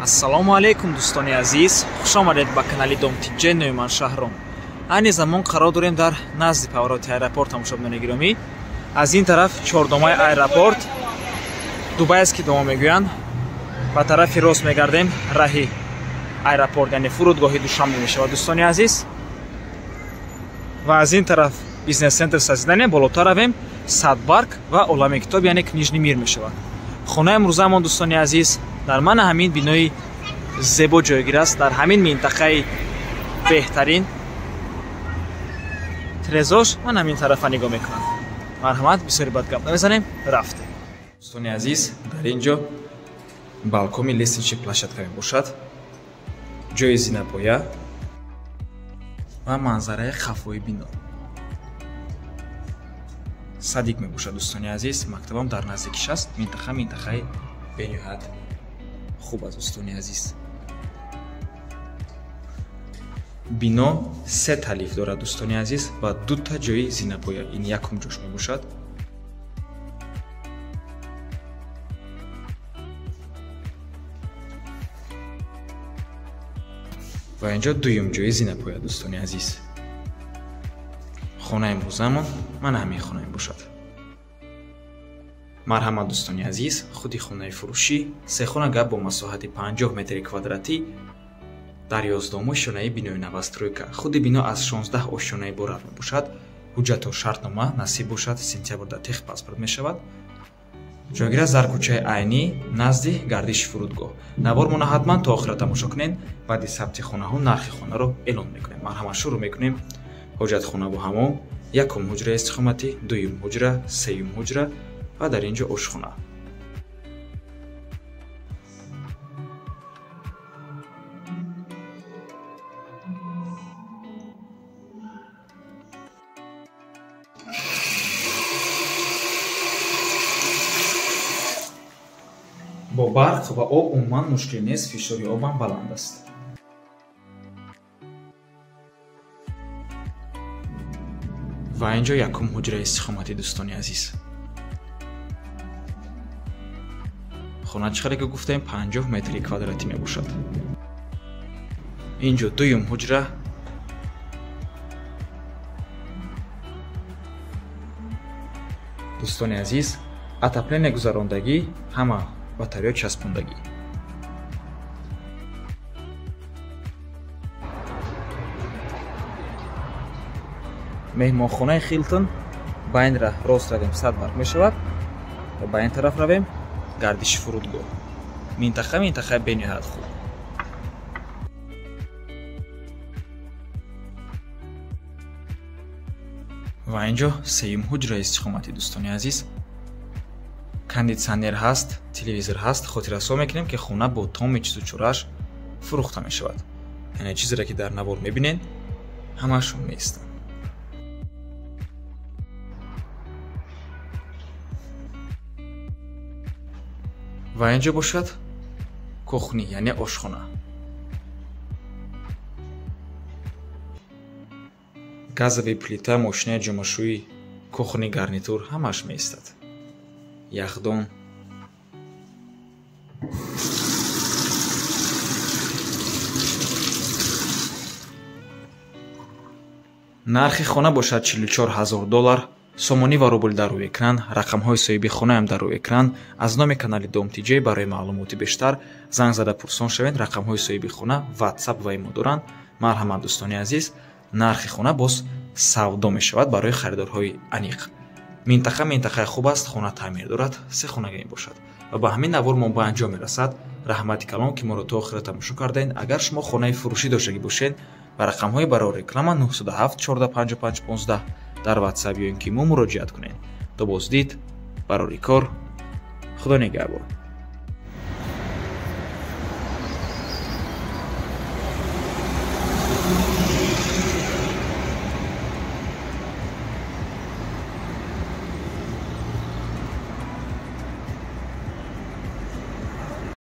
Ассалому алайкум дӯстони азиз, хуш омадед ба канали Дом ТиДжей. Номи ман Шаҳром. Айни замон қарор дорем дар назди повороти аэропорт, тамошобинони гиромӣ. Аз ин тараф чордомаи аэропорт Дубай аст, ки дома мегӯянд. Ба тарафи рост мегардем, раҳи аэропорт, яъне фурудгоҳи Душанбе мешавад, дӯстони азиз. Ва аз ин тараф бизнес-центр созидание, болотар равем Садбарг ва олами китоб, яъне книжный мир мешавад. Хонаи имрӯзаамон, дӯстони азиз, дар мана ҳамин бинои зебо ҷойгир аст, дар ҳамин минтақаи беҳтарин. Трезош ман ҳамин тарафа нигоҳ мекунам. Марҳамат, бисёри бад гап намезанем, рафтем. Дӯстони азиз, дар ин ҷо балкоми лестничный площадка мебошад, ҷои зинапоя ва манзараи хафои бино. Садик мебошад, дӯстони азиз, мактабам дар наздикиш аст. Минтақа минтақаи бениҳоят хуб аст, дӯстони азиз. Бино се талиф дорад, дӯстони азиз, ва дута ҷои зинапоя. Ин якум ҷош мебошад. Ва инҷо дуюм ҷои зинапоя, дӯстони азиз. Хонаи имрӯзамон мана ҳамин хона мебошад. Марҳамат, дӯстони азиз, худи хонаи фурӯшӣ сехона гап бо масоҳати 50 метри квадратӣ дар 11 ошёнаи бинои новостройка. Худи бино аз 16 ошёна иборат мебошад. Ҳуҷҷату шартнома насиб бошад, сентябр дар техпаспорт мешавад. Ҷойгир аст дар кӯчаи Айнӣ, назди гардиши фурудгоҳ. Навормона ҳатман то охира тамошо кунед. Баъди сабти хонаҳо нархи хонаро эълон мекунем. Марҳамат, шурӯъ мекунем. Ҳоҷатхона бо ҳамом, якум ҳуҷраи истиқоматӣ, дуюм ҳуҷра, сеюм ҳуҷра ва дар ин ҷо ошхона. Бо барқ ва об умуман мушкил нест, фишори обам баланд аст. Ва ин ҷо якум ҳуҷраи истиқоматӣ, дӯстони азиз. Хона чӣ қадар ки гуфтем 50 метри квадратӣ мебошад. Ин ҷо дуюм ҳуҷра. Дӯстони азиз, отопление гузарондагӣ, ҳама батарея часпондагӣ. Меҳмонхонаи Хилтон ба ин раҳ рост равем Садбарг мешавад ва ба ин тараф равем гардиши фурудгоҳ. Минтақа минтақаи бениҳоят хуб. Ва ин ҷо сеюм ҳуҷраи истиқоматӣ, дӯстони азиз. Кондитсионер ҳаст, телевизор ҳаст. Хотиррасо мекунем, ки хона бо томи чизу чораш фурӯхта мешавад. Яъне чизеро ки дар навор мебинед, ҳамаашон меистанд. Ва ин ҷо бошад кухни, яъне ошхона. Газовый плита, мошинаи ҷомашӯӣ, кухни гарнитур ҳамааш меистад. Яхдон. Нархи хона бошад 44 000 доллар. Сомонӣ ва рубл дар рӯи экран, рақамҳои соҳиби хонаам дар рӯи экран. Аз номи канали Дом ТиДжей барои маълумоти бештар занг зада пурсон шавед. Рақамҳои соҳиби хона WhatsApp ва имо доранд. Марҳамат, дӯстони азиз, нархи хона боз савдо мешавад барои харидорҳои аниқ. Минтақа минтақаи хуб аст, хона таъмир дорад, се хонага мебошад. Ва ба ҳамин навор мо ба анҷом мерасад. Раҳмати калон, ки моро то охира тамошо кардаед. Агар шумо хонаи фурӯшӣ доштагӣ бошед, ба рақамҳои барои реклама 907 14 55 15 дар WhatsApp ё ин ки мо муроҷиат кунед. То боздид, барори кор, Худо нигаҳбон.